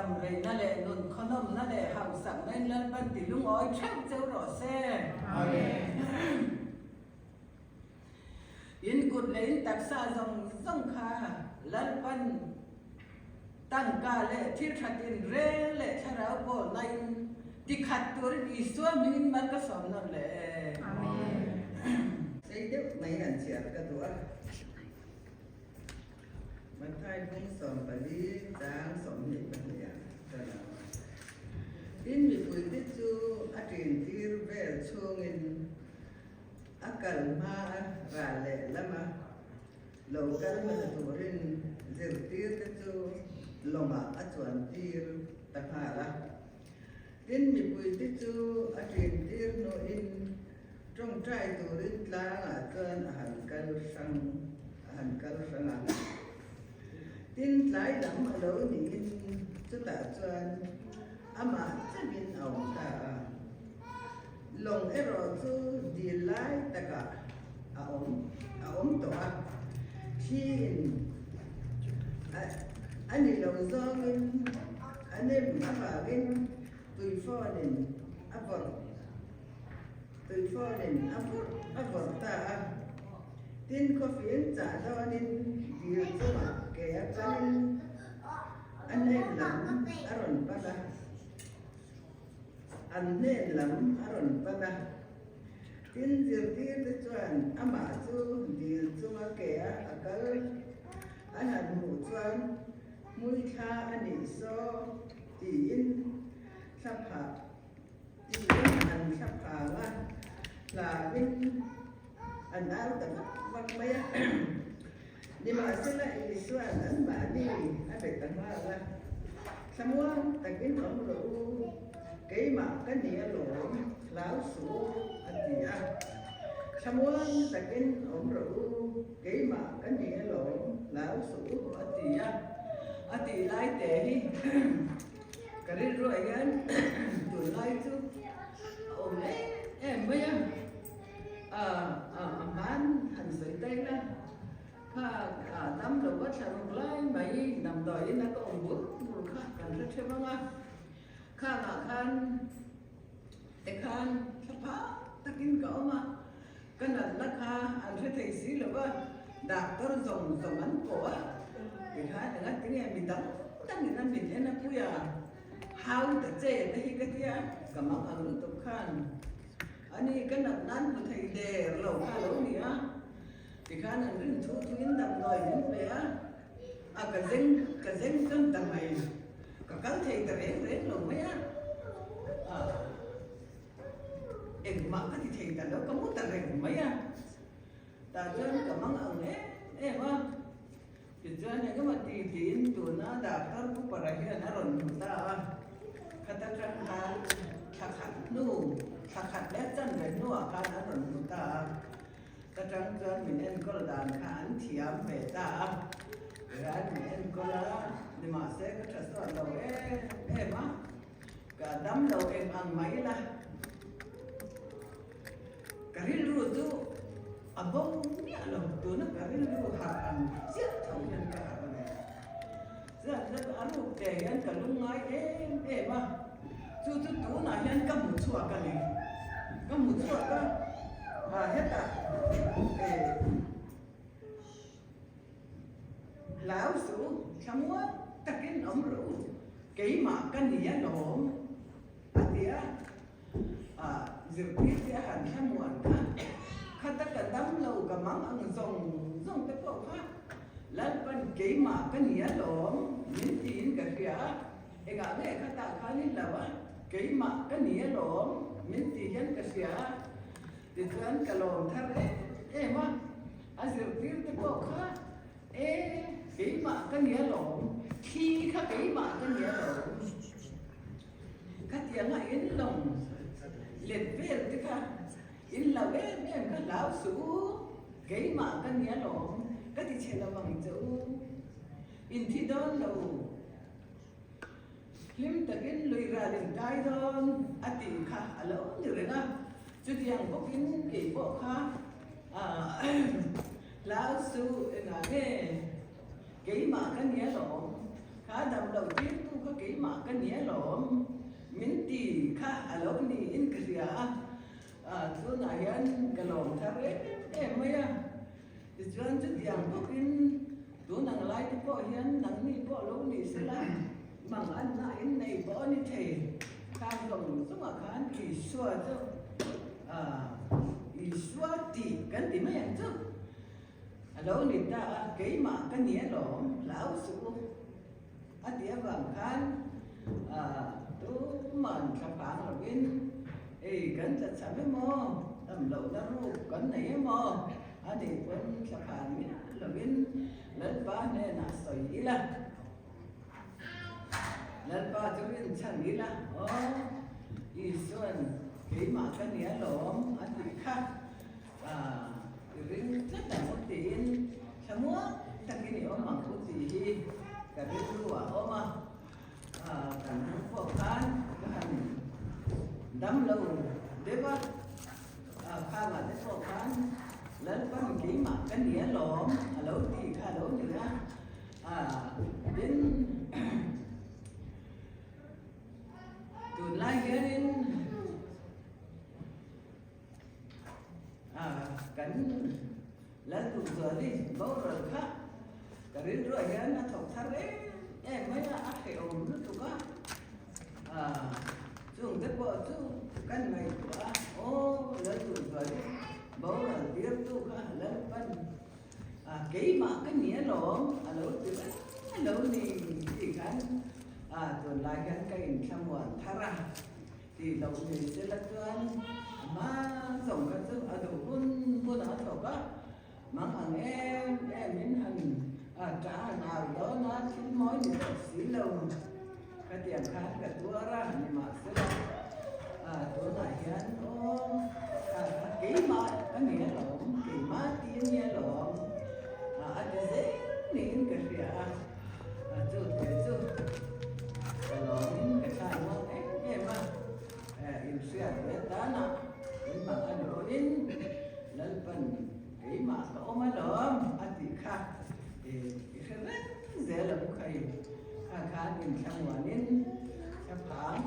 Dam reina leh nun khawnawmna leh hausakna in Lalpan ti lungawi theuh cheu rawh se. Amen. In kut leh in taksa zawng zawng kha Lalpan tangka leh thil that in reng leh thlarau pawlna in ti khat turin Isua hmingin mal ka sawm nawn leh e. Amen. Sei deuh mai han chhiar ka duh a. Matthai bung 14 chang 22 ah ka lo a. Tin mipuite chu a ṭintir vel chhungin a kal hma a ral leh lama lo kal hmasa turin zirtirte chu lawngah a chuantir ta nghal a. Tin mipuite chu a ṭintir hnuin Ṭawngṭai turin tlangah chuan a han kal hrang a han kal hrang a. Tin, tlai lam a lo niin chutah chuan amah chauhin a awm ta a. Lawng erawh chu dil lai takah a awm a awm tawh a. Thliin a a ni lo zawngin a nem avangin tuifawnin a vawrh. Tuifawnin a vawrh a vawrh ta a, tin khawfing chah dawnin dil chungah ke a kalin a hnen lam a rawn pan a, an hnen lam a rawn pan a. Tin zirtirte chuan amah chu dil chunga ke a a kal an han hmuh chuan hmuithla a nih saw tiin thla phah Tiin an thla phang a, hlain an au ta vak vak mai a. Nimahsela Isua'n anmahni a be ta nghal a, Thlamuang takin awm rawh u, keimah ka ni alawm, hlau suh u, a ti a. Thlamuang takin awm rawh u, keimah ka ni alawm, hlau suh u, a ti a. A tih lai te hi. Ka rilruah hian tunlai chu a awm em em mai a, a a hman han sawi ta ila kha a dam lo a thla ruk lai mai damdawiin a ka awm bur bur kha kan hre ṭhem ang a, khangah khan te khan thla phah takin ka awm a, ka natna kha an hre thei si lo va, doctor zawng zawng an pawh a, tikhan eng a tinge mi dang dangin a min en a pui a, hau ta che te hi ka tia, ka mang ang lutuk khan ani ka nat nan hmu thei der lo kha a lo ni a, tikhan an rin thu thuin damdawi min pe a, a ka zeng ka zeng chuan ta mai, ka kal thei ta reng reng lo mai a, ah. Engmah ka ti thei ta lo, ka mu ta reng mai a. Tah chuan ka mang ang em em a. Tichuan engemaw ti tiin tuna doctor Cooper-a hian a rawn hmu ta a. Khata tang khan thla khat hnu, thla khat leh chanve hnuah khan a rawn hmu ta a. Ka tang chuan min enkawl dan kha an thiam ve ta a. Tihian min enkawl a, nimahse ka tha suat lo em em a. Ka dam lo eng ang mai la, ka rilru chu a bo miah lo, tuna ka rilru harh ang chiah tho hian ka harh a ni. Chuan chuan a ruk te hian ka lungngai em em a, chu chu tunah hian ka hmu chhuak a ni. Ka hmu chhuak a, ha hetah eh Hlau suh, thlamuang takin awm rawh u, keimah ka ni alawm, a ti a. Ah, zirtirte a han thlamuan kha, khata ka dam lo ka mang ang zawng zawng te pawh kha Lalpan keimah ka ni alawm min tiin ka hria a, engah nge khatah khan i hlau a, keimah ka ni alawm min ti hian ka hria a. Tichuan ka lawm thar em em a, a zirtir te pawh kha e keimah ka ni alawm, thli kha keimah ka ni alawm, khatianga in lawng let vel te kha in lo em em kha hlau suh u, keimah ka ni alawm, ka ti chhe lo ang che u, in thi dawn lo. Hlim takin lui ral in kai dawn a tih kha a lo ni reng a, chutiang bawkin kei pawh kha hlau suh engah nge keimah ka ni alawm, kha dam loh tirtu kha. kha keimah ka ni alawm min ti kha a lo niin ka hria a, tunah hian ka lawm thar em em mai a. Tichuan chutiang bawkin tun ang lai te pawh hian nangni pawh lo ni sela mang anna in nei pawh a ni thei. Khang zawng zawngah khan Isua chu Isua tih kan ti mai ang chu. A lo ni ta a, keimah ka ni alawm, hlau suh u a ti avang khan tuman thlaphang lovin ei kan tla cham emaw, dam lohna ruk kan nei emaw a nih pawn thlaphang miah lovin Lalpa hnenah sawi ila, Lalpa chu rinchhan ila, aw Isuan keimah ka ni alawm a tih kha. I ring tlat ang u tiin thlamuang takin i awm ang u tih hi ka rilru ah a awm a, kan ram pawh khan ka han dam lo deuh a, khangah te pawh khan Lalpan keimah ka ni alawm a lo tih kha a lo ni a, tin tunlai hianin Kan Lalduhzuali boral kha ka rilruah hian a thawk thar em em mai a, a hrehawm lutuk a. Chungte pawh chu kan ngaihtuah a, aw Lalduhzuali boral tirtu kha Lalpan keimah ka ni alawm a lo ti reng a lo ni tih khan tunlai hian ka inthlamuan thar a. Tih loh nei se la chuan a hma zawng kha chu a duh hun hun a thawk a, mang ang em em in han ṭah han au dawn a, thil mawi ni tawh si lo. Khatiang khan ka tuar a, nimahsela tunah hian aw keimah ka ni alawm, keimah ti a ni alawm a ti zel niin ka hria a. Chu te chu ka lawmin ka thlai muang em em a, inhriat ve tanah min hmang a ni pawhin Lalpan keimah ka awm alawm a tih kha i hre reng zel ang kha i kha khan inthlamuanin thlaphang.